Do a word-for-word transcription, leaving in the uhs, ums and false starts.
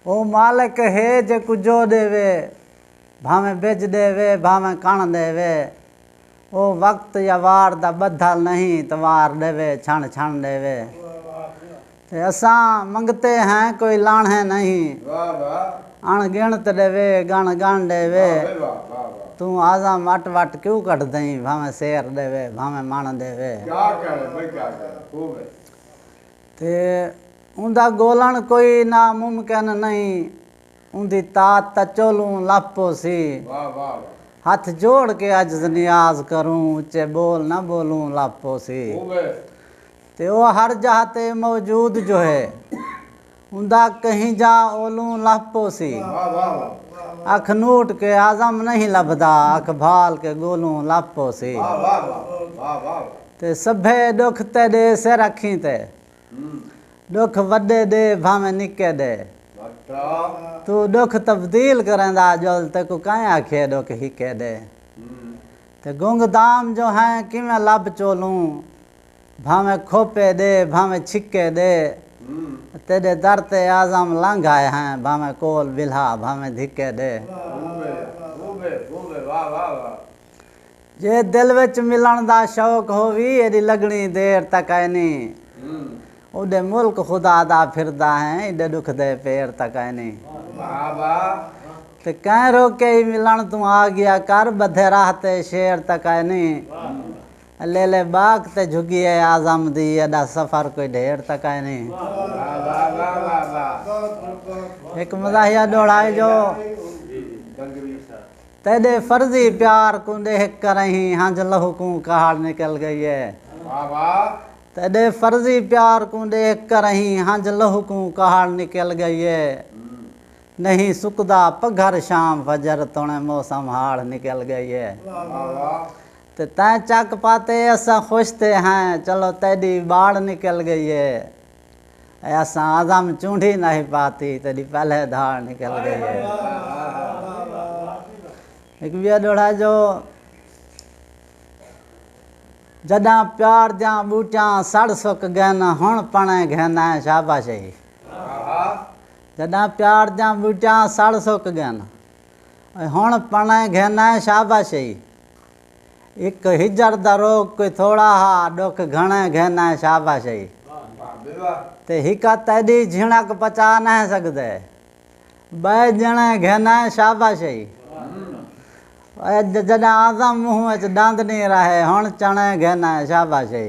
او مالک ہے جیکوں جو ݙیوے، بھانویں ٻجھ ݙیوے، بھانویں کݨ ݙیوے۔ او وقت یا وار دا ٻدھل نہیں، توار ݙیوے، چھݨ چھݨ ݙیوے۔ تے اساں منگتے ہیں کوئی لاݨے نہیں، اݨ ڳݨت ݙیوے، ڳݨ ڳݨ ݙیوے۔ توں اعظم اٹ وٹ کیوں کڈھدئیں، بھانویں سیر ݙیوے، بھانویں مݨ ݙیوے۔ تے اوندا ڳولݨ کوئی ناممکن نئیں، اوندی تات تاں چولوں لہہ پوسی۔ ہتھ جوڑ کے عجز نیاز کروں، اچے ٻول نہ ٻولوں لہہ پوسی۔ تے او ہر جاہ تے موجود جو ہے، اوندا کہیں جاہ اولوں لہہ پوسی۔ اکھ نوٹ کے اعظم نہیں لبھدا، اکھ بھال کے ڳولوں لہہ پوسی۔ تے سبھے ݙکھ تیݙے سر اکھیں تے، ݙکھ وݙے ݙے بھانویں نکے ݙے۔ توں ݙکھ تبدیل کریندا ڄل، تیکوں کائیں آکھیے ݙکھ ہکے ݙے۔ تے گنگ دام جو ہیں کیویں لب چولوں، بھانویں کھوپے ݙے، بھانویں چھکے ݙے۔ تیݙے در تے اعظم لنگھ آئے ہیں، بھانویں کول ٻلھا، بھانویں دھکے ݙے۔ جے دل وچ ملݨ دا شوق ہووی، ایݙی لڳݨی دیر تاں کائنی۔ اوݙے ملک خدا دا پھردا ہیں، ایݙے ݙکھ دے پیر تاں کائنی۔ تے کہیں روکے ای ملݨ توں آ ڳیا کر، ٻدھے راہ تے شیر تاں کائنی۔ لیلے باغ تے جھڳی اے اعظم دی، ایݙا سفر کوئی ڈھیر تاں کائنی۔ ہک مزاحیہ ݙوہڑا ہے جو تیݙے فرضی پیار کوں ݙیکھ کر اہیں ہنج لہو کوں کہاڑ نکل ڳئی ہے۔ تیݙے فرضی پیار کوں ݙیکھ کر اہیں ہنج لہو کوں کہاڑ نکل ڳئی ہے۔ نہیں سکدا پگھر شام فجر توݨے موسم ہاڑ نکل ڳئی ہے۔ تے تیں چک پاتے اساں خوش تے ہیں، چلو تیݙی ٻاڑ نکل ڳئی ہے۔ اے اساں اعظم چونڈھی نہیں پاتی، تیݙی پہلے دھاڑ نکل ڳئی ہے۔ ہک ٻیا ݙوہڑا جو جݙاں پیار دیاں ٻوٹیاں سڑ سک ڳن، ہݨ پݨے گھن آئیں شاباش اے۔ جݙاں پیار دیاں ٻوٹیاں سڑ سک ڳن، ہݨ پݨے گھن آئیں شاباش اے۔ ہک ہجر دا روگ کوئی تھوڑا ہا، ݙکھ گھݨے گھن آئیں شاباش اے۔ تے ہکا تیݙی جھݨک پچا نہ سڳدے، ٻئے ڄݨے گھن آئیں شاباش اے۔ اڄ جݙاں اعظم منہ وچ ݙند نی رہے، ہݨ چݨے گھن آئیں شاباش اے۔